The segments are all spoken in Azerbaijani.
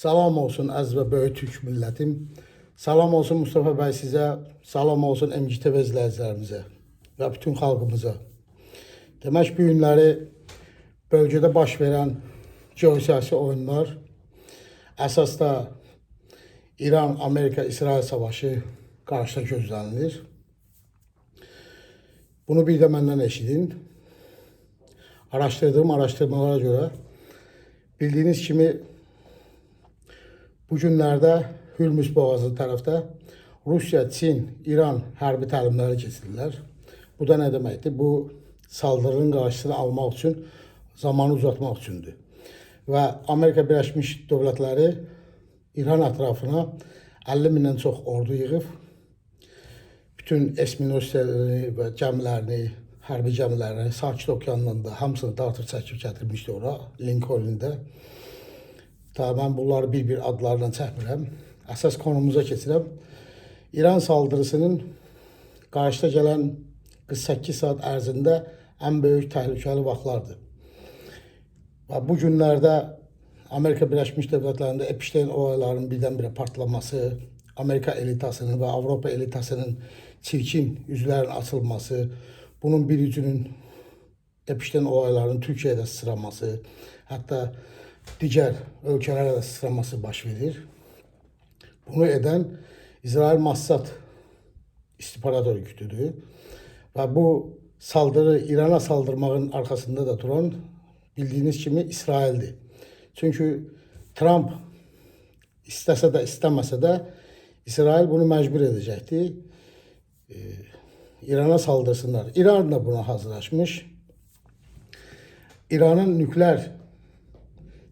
Salam olsun əziz və böyük türk millətim. Salam olsun Mustafa bəy sizə, salam olsun MGTV izləyicilərimizə və bütün xalqımıza. Demək bu günləri bölgədə baş verən geosiyasi oyunlar, əsas da İran, Amerika, İsrail savaşı qarşıda gözlənilir. Bunu bir də məndən eşidin. Araşdırdığım araşdırmalara görə bildiyiniz kimi bu günlərdə Hürmüz boğazı tərəfdə Rusiya, Çin, İran hərbi təlimləri keçirirlər. Bu da nə deməkdir? Bu saldırının qarşısını almaq üçün, zamanı uzatmaq üçündür. Və Amerika Birləşmiş Dövlətləri İran ətrafına 50 mindən çox ordu yığıb. Bütün esminosiyelerini və gəmilərini, hərbi gəmilərini Sakit Okeandan da hamısını dartıb çəkib gətirmişdi ora, Lincoln-da. Ta mən bunları bir-bir adlarla çəkmirəm. Əsas konumuza keçirəm. İran saldırısının qarşıda gələn 48 saat ərzində ən böyük təhlükəli vaxtlardır. Və bu günlərdə Amerika Birləşmiş Dövlətlərində Epstein olaylarının birdən-birə partlaması, Amerika elitasının və Avropa elitasının çirkin üzlərin açılması, bunun bir ucunun Epstein olaylarının Türkiyədə sıçraması, hətta digər ölkələrə də sıçraması baş verir. Bunu edən İsrail Mossad istihbarat örgütüdür. Və bu saldırı İrana saldırmağın arxasında da duran bildiyiniz kimi İsraildir. Çünki Trump istəsə də istəməsə də İsrail bunu məcbur edəcəkdi. İrana saldırsınlar. İran da buna hazırlaşmış. İranın nükleer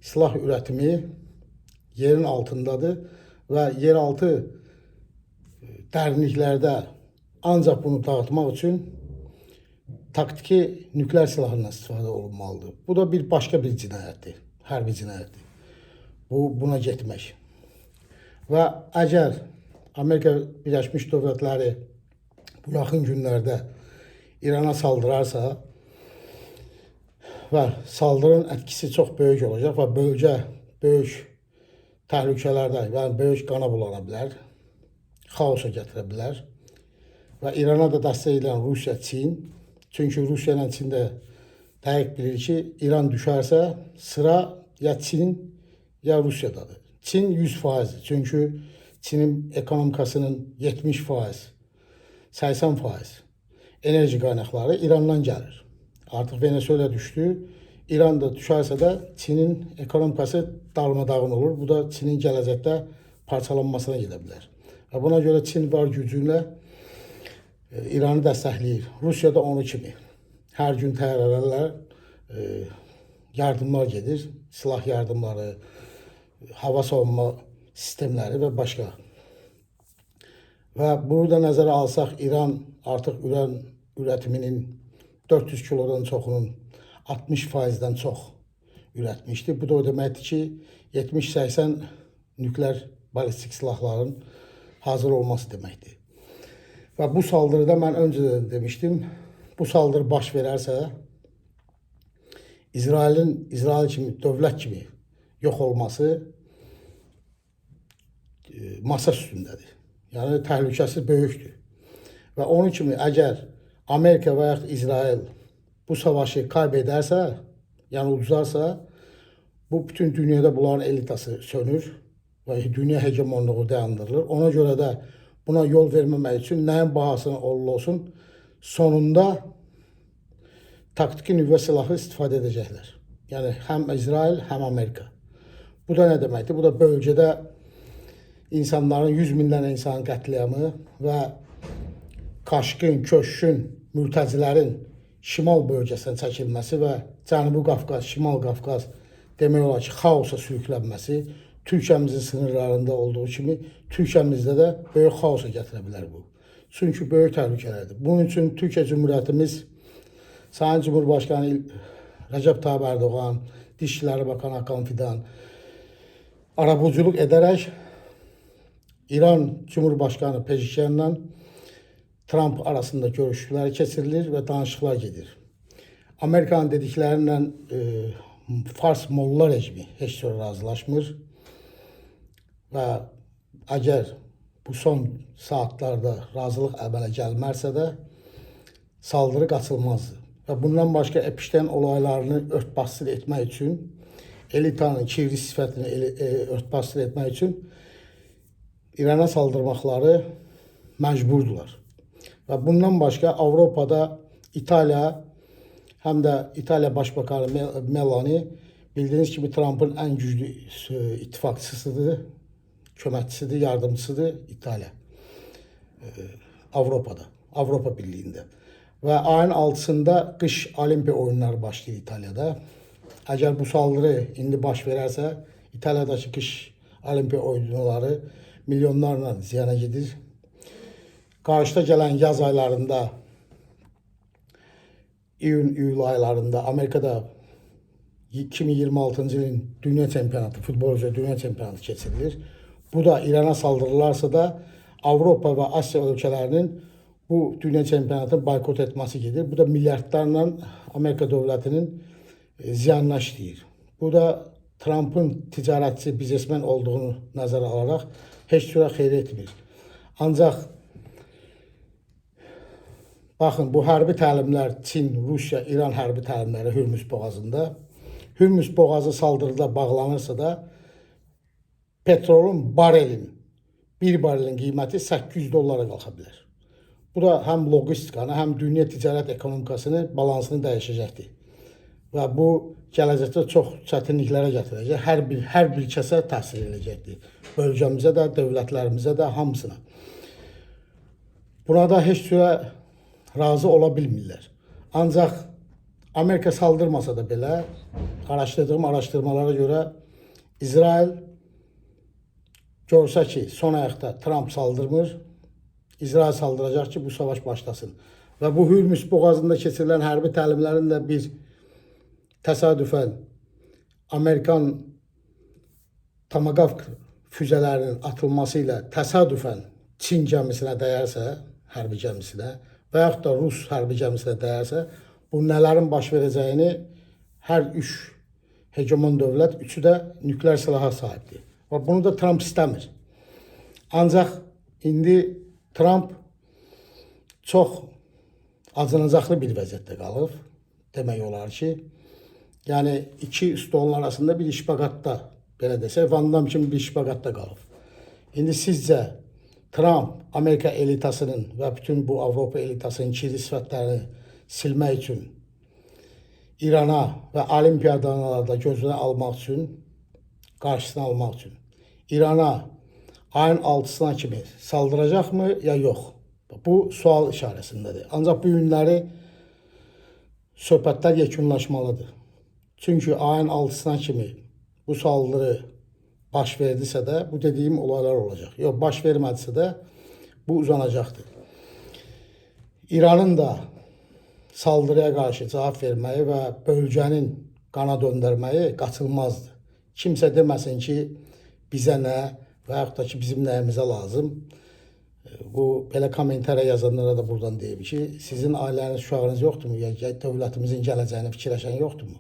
silah üretimi yerin altındadır və yeraltı dərinliklərdə ancaq bunu dağıtmaq üçün taktiki nükleer silahından istifadə olunmalıdır. Bu da bir başqa bir cinayətdir, hərbi cinayətdir. Bu buna getmək. Və əgər Amerika Birləşmiş Dövlətləri bu yaxın günlərdə İrana saldırarsa və saldırının etkisi çox böyük olacaq və bölgə böyük təhlükələrdə, yəni böyük qana bulana bilər, xaosa gətirə bilər. Və İrana da dəstək edən Rusiya, Çin. Çünki Rusiya ilə Çin də dəqiq bilir ki, İran düşərsə sıra ya Çin ya Rusiyadadır. Çin 100%. Çünki Çinin ekonomikasının 70%, 80% enerji qaynaqları İrandan gəlir. Artıq Venezuela düşdü. İran da düşərsə də Çinin ekonomikası darmadağın olur. Bu da Çinin gələcəkdə parçalanmasına gedə bilər. Və buna görə Çin var gücü ilə İranı dəstəkləyir. Rusiya da onu kimi. Hər gün təyyarələrlə yardımlar gedir. Silah yardımları, hava savunma sistemləri və başqa. Və bunu da nəzərə alsaq, İran artıq uran üretiminin 400 kilodan çoxunun 60%-dən çox ürətmişdi. Bu da o deməkdir ki, 70-80 nükleer balistik silahların hazır olması deməkdir. Və bu saldırıda mən öncədən demişdim, bu saldırı baş verərsə İsrailin İsrail kimi dövlət kimi yox olması masa üstündədir. Yəni təhlükəsi böyükdür. Və onun kimi əgər Amerika və yaxud İsrail bu savaşı kaybedersə, yəni uduzarsa, bu bütün dünyada bunların elitası sönür və dünya hegemonluğu dayandırılır. Ona görə də buna yol verməmək üçün nəyin bahasına olursa olsun sonunda taktiki nüvə silahı istifadə edəcəklər. Yəni həm İsrail, həm Amerika. Bu da nə deməkdir? Bu da bölgədə insanların 100 minlərlə insanın qətliamı və Kaşqın, Köşkün, mültəcilərin şimal bölgəsinə çəkilməsi və Cənubi Qafqaz, Şimal Qafqaz demək olar ki, xaosa sürüklənməsi Türkiyəmizin sınırlarında olduğu kimi Türkiyəmizdə də böyük xaosa gətirə bilər bu. Çünki böyük təhlükələrdir. Bunun üçün Türkiyə Cümhuriyyətimiz Sayın Cumhurbaşqanı Rəcəb Tayyip Erdoğan, Dışişleri Bakanı Hakan Fidan arabuluculuk edərək İran Cumhurbaşqanı Pezeşkiyanla Trump arasında görüşlər keçirilir və danışıqlar gedir. Amerikanın dediklərindən Fars molla rejimi heç cür razılaşmır. Və əgər bu son saatlarda razılıq əmələ gəlmərsə də saldırı qaçılmazdır. Və bundan başqa Epstein olaylarını örtbasdır etmək üçün, elitanın kirli sifətini örtbasdır etmək üçün İrana saldırmaqları məcburdular. Və bundan başqa Avropada İtaliya, həm də İtaliya Başbakanı Meloni bildiyiniz kimi Trumpın ən güclü ittifaqçısıdır, köməkçisidir, yardımçısıdır İtaliya. Avropada, Avropa Birliyində. Və ayın 6-sında qış Olimpiya oyunları başlayır İtaliyada. Əgər bu saldırı indi baş verərsə, İtaliyadakı qış Olimpiya oyunları milyonlarla ziyana gedir. Qarşıda gələn yaz aylarında, iyun, iyul aylarında Amerikada 2026-cı ilin dünya çempionatı, futbol üzrə dünya çempionatı keçirilir. Bu da İrana saldırırlarsa da Avropa və Asiya ölkələrinin bu dünya çempionatını boykot etməsi gedir. Bu da milyardlarla Amerika dövlətinin ziyanına işləyir. Bu da Trumpın ticarətçi, biznesmen olduğunu nəzərə alaraq heç cürə xeyir etmir. Ancaq baxın, bu hərbi təlimlər Çin, Rusiya, İran hərbi təlimləri Hürmüz boğazında. Hürmüz boğazı saldırıda bağlanırsa da petrolun barelin, bir barelin qiyməti 800 dollara qalxa bilər. Bu da həm logistikanı, həm dünya ticarət ekonomikasını, balansını dəyişəcəkdir. Və bu gələcəkdə çox çətinliklərə gətirəcək. Hər bir kəsə təsir edəcəkdir. Bölgəmizə də, dövlətlərimizə də, hamısına. Buna da heç cürə razı ola bilmirlər. Ancaq Amerika saldırmasa da belə, araşdırdığım araşdırmalara görə İsrail görsə ki, son ayaqda Trump saldırmır, İsrail saldıracaq ki, bu savaş başlasın. Və bu Hürmüz boğazında keçirilən hərbi təlimlərin də bir təsadüfən Amerikan Tomahawk füzələrinin atılması ilə təsadüfən Çin gəmisinə dəyərsə, hərbi gəmisinə və yaxud da Rus hərbi gəmisinə dəyərsə, bu nələrin baş verəcəyini hər üç hegemon dövlət, üçü də nükleer silaha sahibdir. Və bunu da Trump istəmir. Ancaq indi Trump çox acınacaqlı bir vəziyyətdə qalıb. Demək olar ki, yəni iki stolun arasında bir şpaqatda, belə desək, Van Damme kimi bir şpaqatda qalıb. İndi sizcə Trump Amerika elitasının və bütün bu Avropa elitasının kirli sifətlərini silmək üçün İrana və olimpiyadanı da gözünə almaq üçün, qarşısını almaq üçün İrana ayın 6-sına kimi saldıracaqmı ya yox? Bu sual işarəsindədir. Ancaq bu günləri söhbətlər yekunlaşmalıdır. Çünki ayın 6-sına kimi bu saldırı baş verdisə də bu dediyim olaylar olacaq. Yox, baş vermədisə də bu uzanacaqdır. İranın da saldırıya qarşı cavab verməyi və bölgənin qana döndərməyi qaçılmazdır. Kimsə deməsin ki, bizə nə və yaxud da ki, bizim nəyimizə lazım. Bu belə kommentariya yazanlara da buradan deyim ki, sizin ailəniz, uşağınız yoxdurmu? Ya dövlətimizin gələcəyini fikirləşən yoxdurmu?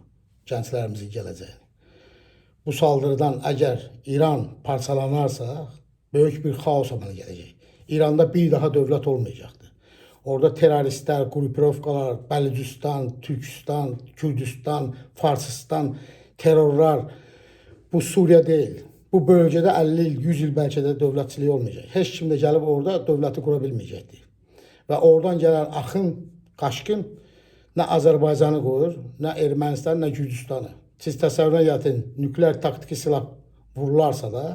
Gənclərimizin gələcəyini. Bu saldırıdan əgər İran parçalanarsa, böyük bir xaos əmələ gələcək. İranda bir daha dövlət olmayacaqdır. Orada terroristlər, qrupirovkalar, Bəlucistan, Türkistan, Kürdistan, Farsistan, terrorlar, bu Suriya deyil. Bu bölgədə 50 il, 100 il bəlkə də dövlətçilik olmayacaq. Heç kim də gəlib orada dövləti qura bilməyəcəkdir. Və oradan gələn axın, qaçqın nə Azərbaycanı qoyur, nə Ermənistanı, nə Gürcüstanı. Siz təsəvvürə gətirin, nükleer taktiki silah vurularsa da,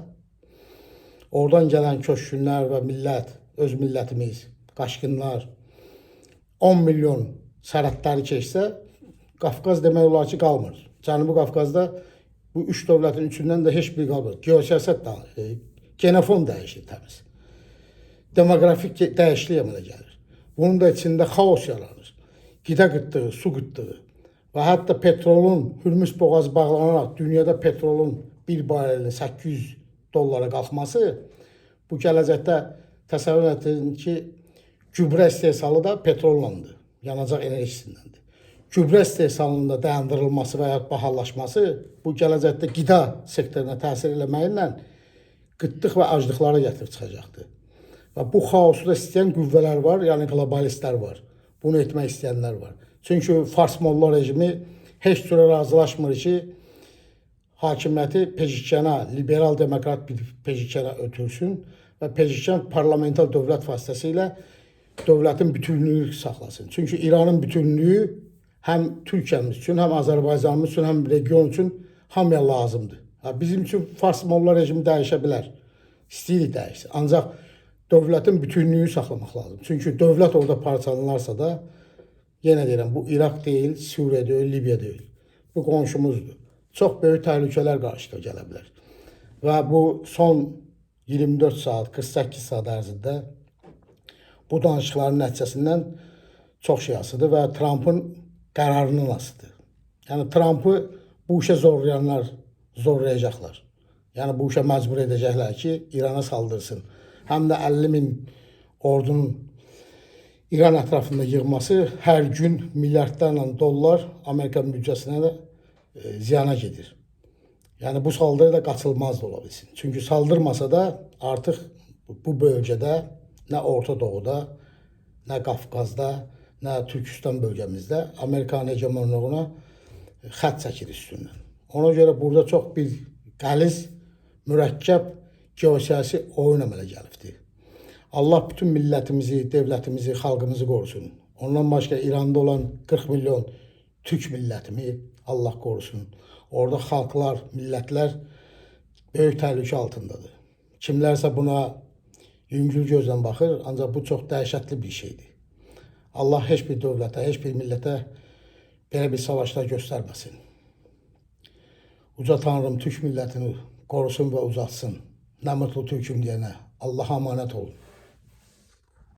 oradan gələn köçkünlər və millət, öz millətimiz, qaçqınlar 10 milyon sərhədləri keçsə, Qafqaz demək olar ki, qalmır. Cənubi Qafqazda bu üç dövlətin üçündən də heç biri qalmır. Geosiyasət da, genofon dəyişir təmiz. Demoqrafik dəyişiklik əmələ gəlir. Bunun da içində xaos yaranır. Qida qıtlığı, su qıtlığı və hətta petrolun Hürmüz boğazı bağlanaraq dünyada petrolun bir barelinin 800 dollara qalxması bu gələcəkdə təsəvvür edin ki, gübrə istehsalı da petrollandır. Yanacaq enerjisindəndir. Gübrə istehsalının da dayandırılması və ya bahalaşması bu gələcəkdə qida sektoruna təsir eləməklə qıtlıq və aclıqlara gətirib çıxacaqdır. Və bu xaosu da istəyən qüvvələr var, yəni qlobalistlər var. Bunu etmək istəyənlər var. Çünki Fars molla rejimi heç cürə razılaşmır ki, hakimiyyəti Pezeşkiyana, liberal demokrat bir Pezeşkiyana ötürsün və Pezeşkiyan parlamenter dövlət vasitəsilə dövlətin bütünlüyünü saxlasın. Çünki İranın bütünlüyü həm Türkiyəmiz üçün, həm Azərbaycanımız üçün, həm region üçün hamıya lazımdır. Ha, bizim üçün Fars molla rejimi dəyişə bilər. İstəyirik dəyişsin. Ancaq dövlətin bütünlüyünü saxlamaq lazım. Çünki dövlət orada parçalanarsa da, yenə deyirəm, bu İraq deyil, Suriya deyil, Libiya deyil. Bu qonşumuzdur. Çox böyük təhlükələr qarşıda gələ bilər. Və bu son 24 saat, 48 saat ərzində bu danışıqların nəticəsindən çox şey asılıdır və Trampın qərarından asılıdır. Yəni Trampı bu işə zorlayanlar zorlayacaqlar. Yəni bu işə məcbur edəcəklər ki, İrana saldırsın. Həm də 50 min ordunun İran ətrafında yığması hər gün milyardlarla dollar Amerika büdcəsinə də ziyana gedir. Yəni bu saldırı da qaçılmaz da ola bilsin. Çünki saldırmasa da artıq bu bölgədə nə Orta Doğuda, nə Qafqazda, nə Türkistan bölgəmizdə Amerikanın hegemonluğuna xətt çəkir üstündən. Ona görə burada çox bir qəliz, mürəkkəb geosiyasi oyun əmələ gəlibdir. Allah bütün millətimizi, devlətimizi, xalqımızı qorusun. Ondan başqa İranda olan 40 milyon Türk millətimi Allah qorusun. Orada xalqlar, millətlər böyük təhlükə altındadır. Kimlərsə buna yüngül gözlə baxır, ancaq bu çox dəhşətli bir şeydir. Allah heç bir dövlətə, heç bir millətə belə bir savaşlar göstərməsin. Uca Tanrım Türk millətini qorusun və uzatsın. Nə mutlu Türküm deyənə. Allaha əmanət olun.